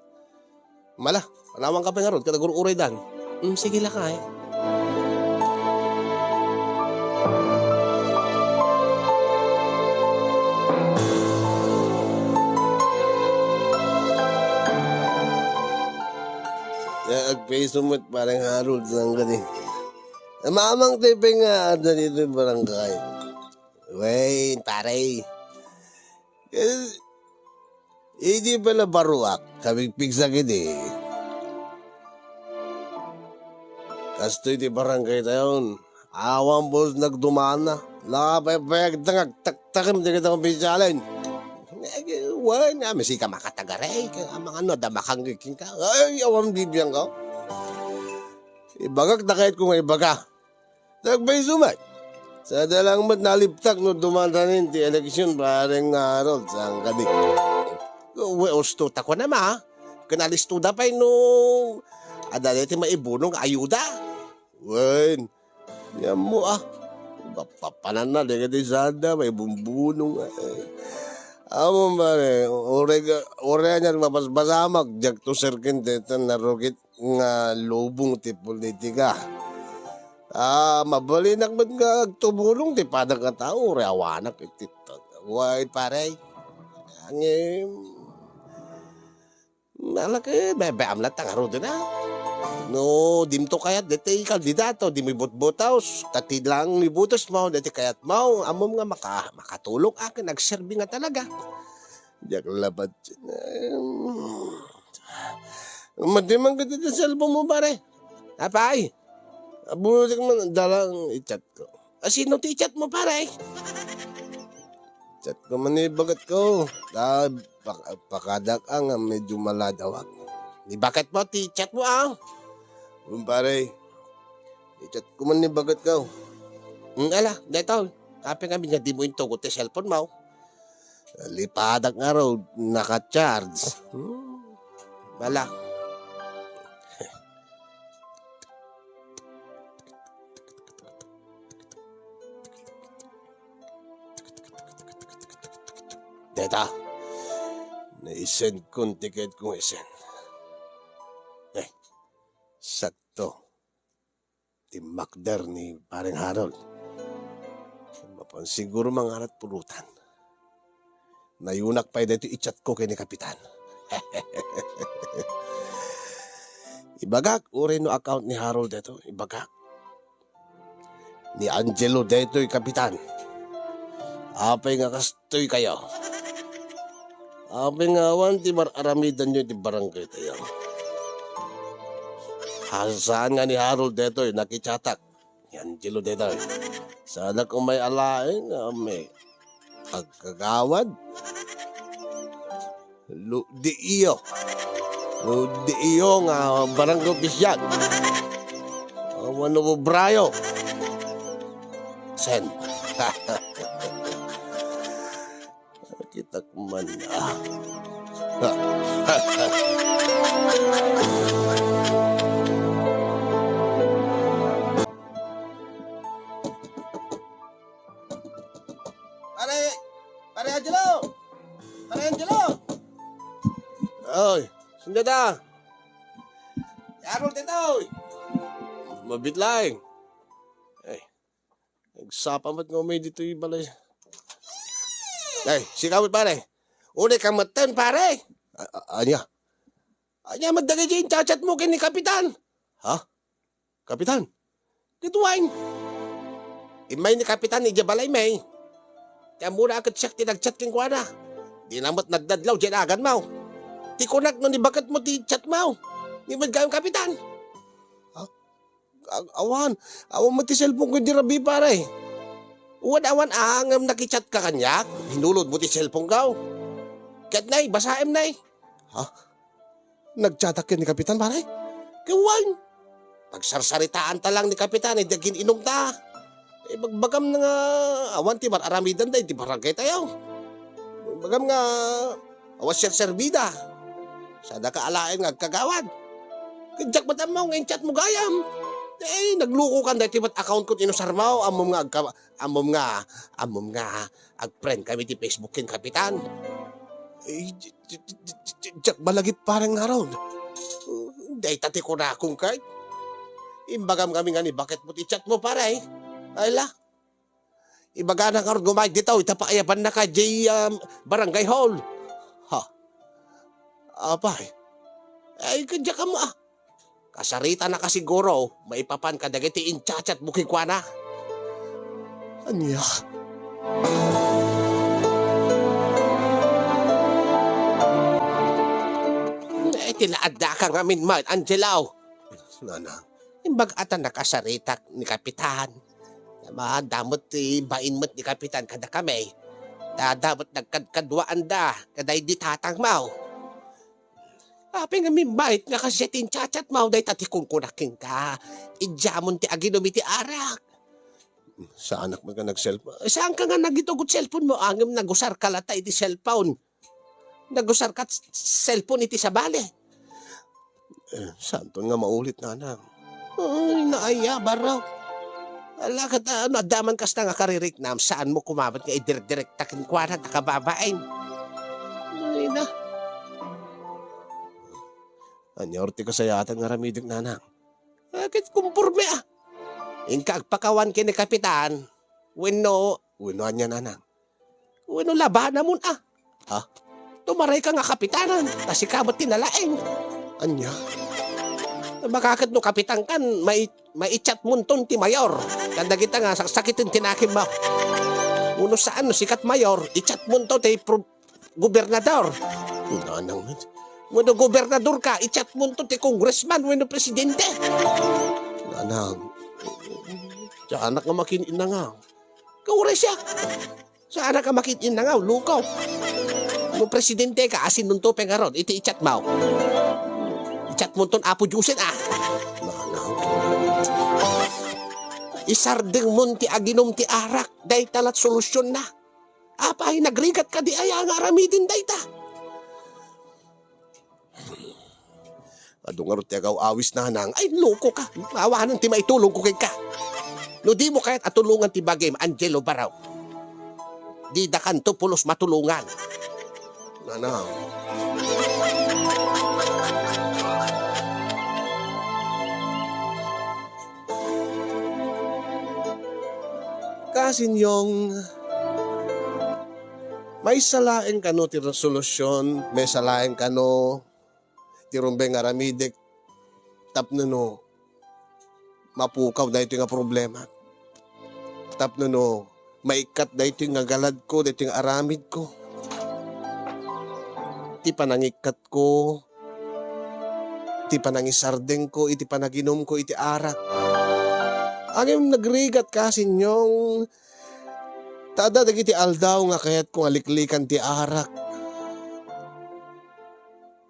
Mala, panawanka pay ngarud, ket agur-uraydan. Hmm, sige lakay. Ya, agpayso met, parang Harold, saan ka din? Mamang Tepeng nga adda ditoy barangay. Wen, pare. Eh, idi pala baruak, kapigpigsa idi. Kastoy ti barangaytayon. Awan pulos nagdumana. Napaypayagda nga agtaktakem dagiti opisyalen. Eh, wen, a, masika makatagaray. Kaya amangan no, adda makanggiking ka. Ay, awan bibiangko. Ibagak da kayatko nga ibaga. Nagpayso met. Sada lang met naliptak no dumadanin ti eleksyon, pareng Harold, saan ka di? We, usto ta ko na ma. Kanalisto da pay no adda ti maibunong ayuda. Wen, yan mo, a. Papananna, di ka di sada, may bumbunong, a. Ammom, pare, uray, uray anian mabasbasamak, diakto serken dayta narugit nga lubong ti politika. Ah, mabalinak met nga agtumulong ti padak nga tao, uray awanak iti tag-, way, pare. Ngem, Nalaki, bebeam latta ngaruden a. No, dimto kayat daytoy kandidato, dimo ibutbutaw, ta ti lang ibutosmo, daytoy kayatmo, ammom nga maka-, makatulong akin, agserbi nga talaga. Diak labat. Madi man kadagiti cellphone mo, pare. Apay? Abutik man, dalang i-chat ko. A, sino ti i-chat mo, pare? Chat ko man ni baket ko. Ta, pak-, pakadak a nga medyo maladawag. Ni baket mo, ti chat mo, ah. Um, pare. I-chat ko man ni baket ko. Hmm, ala, daytoy. Apay ngamin nga dimo intugot ti cellphone mo? Lipadak ngarud, naka-charge. Hmm. Bala. Deta, naisend kon ti ket kong isend. Eh, sakto. Timmakder ni Pareng Harold. Mapan siguro mangarat pulutan. Nayunak pay daytoy i-chat ko ken ni Kapitan. Ibagak, uray no account ni Harold daytoy, ibagak. Ni Angelo daytoy, Kapitan. Apay nga kastoy kayo? Apay nga awan ti mar-aramidanyo iti barangay tayo? Ha, saan nga ni Harold daytoy, nakichatak. Ni Angelo daytoy. Saanak umay alaen nga may agkagawad. Lu-, di iyo. Lu-, di iyo nga barangay opisyal. Awan no brayo. Sen. Kitak man, ah. Pare, Pare Angelo! Pare Angelo! Oy, sino dayta? Harold daytoy. Mabiit laeng. Ay, nagsapa met nga umay ditoy balay. Ay, sika met, pare. Unay ka metten, pare. A-, a-, ania? Ania met dagiti in-chat-chat mo ken ni Kapitan? Ha? Kapitan? Ket wen. Immay ni Kapitan idiay balay, may. Ti ammona a ket siak ti nag-chat kenkuana. Dina met nadnadlaw diay naganmo. Ti kunak no ni baket mo ti chat mo. Ni met gayon, Kapitan. Ha? A-, awan. Awan met ti cellphone ko idi rabii, pare. Wen, awan a ngem nakichat ka kaniak. Hinulod mo ti cellphone ko. Ket nay, basaem nay. Ha? Nagchatak ken ni Kapitan, pare? Ket wen, nagsarsaritaan ta lang ni Kapitan, eh, idi agin-inum ta. Eh, bagbagam na nga, awan ti mar-aramidan da, iti barangay tayo. Bagbagam nga, awan serserbida. Sadaka alaen nga agkagawad. Ket diak met ammo nga in-chat mo gayam. Eh, nagluko kan daytoy met account ko ti inusar mo, ammom nga agka-, ammom nga, ammom nga, Ag-friend kami ti Facebook ken Kapitan. Eh, di-, di-, di-, di-, di-, diak malagip, Pareng Harold. Dayta ti kunakon kay. Imbagam kami nga ni baket mo ti chat mo, pare. Ay la. Ibagana ngarud nga umay ditaw, ita paayabannaka diay, um, barangay hall. Ha? Apay. Ay, kadiak ammo, ah. Kasaritanaka siguro maipapan kadagiti in-chat-chat mo kenkuana. Ania? Eh, ti naaddaka ngamin met, Angelo. Nanang. Imbag a ta nakasaritak ni Kapitan. Adda met ti bain met ni Kapitan kadakami. Ta adda met nagkadkaduaanda kadaydi tatangmo. Apay nga mimbait nga kasdiay ti in-chat-chat mo, dayta ti kunkunak kenka. Idiamon ti aginum iti arak. Saanak met nga nag-cellphone. Saanka nga nagitugot cellphone mo, ngem nagusarka latta iti cellphone. Nagusarka s-, cellphone iti sabali. Eh, saanton nga maulit, nanang? Ay, naaya, baro. Ala, ket, ah, no adda man kasta nga kaririknam, saanmo koma met nga idirek-direkta kenkuana ta kababain. na. Ania ti kasayatan nga aramidek, nanang? Ah, ket kumporme, ah. Inka agpakawan ken ni Kapitan. Wenno, wenno ania, nanang? Wenno labanamon, ah. Ha? Tumaray ka nga kapitanan, ta sika met ti nalaing. Ania? Baka ket no kapitan kan, mai-, maichatmonton ti mayor. Kan dagita nga saksakiten ti nakemmo. Wenno saan, no sikat mayor, ichatmonto ti pro-, gobernador. Nanang, wenno gobernador ka, ichatmonto ti congressman wenno presidente. Nanang, diak nga makin-inangaw. Kauraysiak. Saan ka makin-inangaw, luko. No presidente ka, asinonto pay ngarud iti ichatmo. Ichatmonton Apo Diosen, ah. Nanang. Isardengmon ti aginum ti arak, dayta lat solusionna. Apay, nagrigat kadi aya nga aramiden dayta? Adu ngarud ti agaw-awis, nanang. Ay, luko ka. Awanen ti maitulongko kenka. No dimo kayat a tulongan ti bagim, Angelo Barao, didakanto pulos matulongan. Nanang. Kasinyong, maysa laeng kano ti resolusion, maysa laeng kano ti rumbeng nga aramidek tapno no mapukaw daytoy nga problema. Tapno no maikkat daytoy nga galadko, daytoy nga aramidko. Ti panangikkatko, ti panangisardengko iti panaginumko iti arak. Ngem nagrigat, kasinyong, ta adda dagiti aldaw nga kayatko nga liklikan ti arak.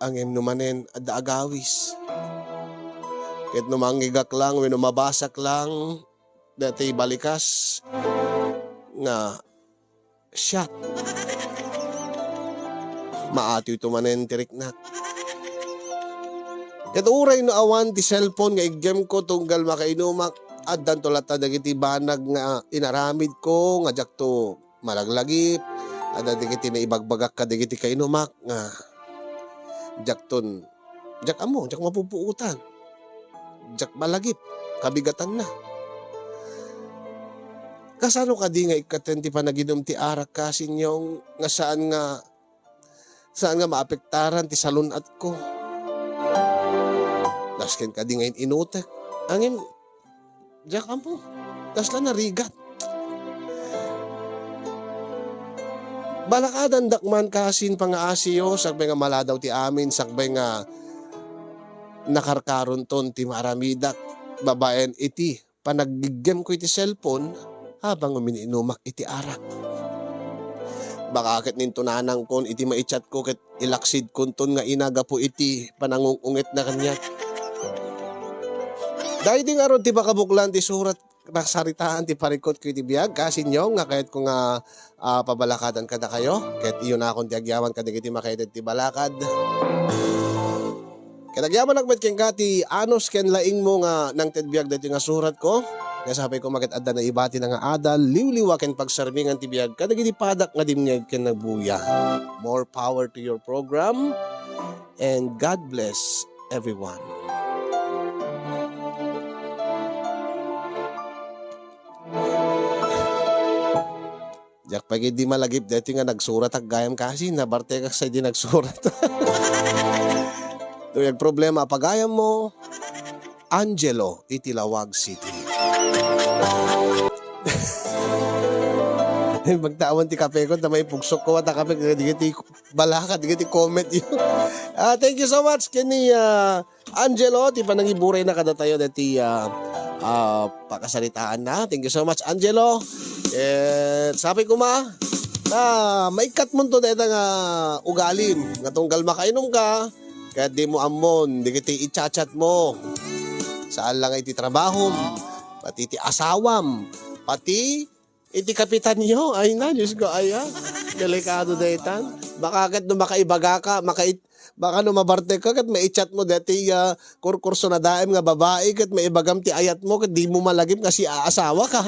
Ngem no manen, adda agawis. Ket no mangngegak lang wenno mabasak lang daytoy balikas nga shot, maatiwto manen ti riknak. Ket uray no awan ti cellphone nga iggemko tunggal makainumak, addanto latta dagiti banag nga inaramidko nga diakto malaglagip. Adda dagiti naibagbagak kadagiti kainumak nga diakton, diak ammo, diak mapupuotan. Diak malagip, kabigatanna. Kasano kadi nga ikkaten ti panaginum ti arak, kasinyong, nga saan nga, saan nga maapektaran ti salun-atko? Nasken kadi nga in-inutek. Ngem, diak ammo, kasla narigat. Balakadandak man kasin pangaasiyo, sakbay nga maladaw ti amin, sakbay nga nakarkaronton ti maaramidak, babaen iti panagiggemko iti cellphone habang umin-inumak iti arak. Baka ket nintunanangkon iti maichatko ket ilaksidkonton nga ina gapu iti panangung-ungetna kaniak. Daydi ngarud ti pakabuklan ti surat, kasaritaan ti parikutko iti biag, kasinyong, nga kayatko nga, ah, pabalakadan kadakayo, ket iyunakon ti agyaman kadagiti makaitid ti balakad. Ket agyamanak met kenka ti anus ken laingmo nga nangted biag daytoy nga suratko. Nga sapay koma ket adda naibatina nga adal, liwliwa ken pagsarmingan ti biag kadagiti padak nga dimngeg ken nagbuya. More power to your program, and God bless everyone. Diak pay di malagip daytoy nga nagsurat, aggayam kasi, nabartek sadi nagsurat. Toy agproblema a pagayammo, Angelo iti Laoag City. Magtawan ti kapekon, ta maipugsok ko, ta kape, dagiti balakad, dagiti comment. Ah, thank you so much, kenni, ah, Angelo, ti panangiburayna kadatayo daytoy, ah, ah, pakasaritaanna. Thank you so much, Angelo. Eh, sapay koma, ah, maikkatmonto dayta nga ugalim nga tunggal makainumka, ket dimo ammon dagiti i-chat-chatmo. Saan la nga iti trabahom, pati iti asawam, pati iti kapitanyo, ay na, Diyos ko, ay, ah, delikado daytan. Baka ket no makaibagaka, makai-, baka no mabartekka, ket maichatmo daytoy, ah, kurkurso na daem nga babai, ket maibagam ti ayatmo, ket dimo malagip nga si aasawaka.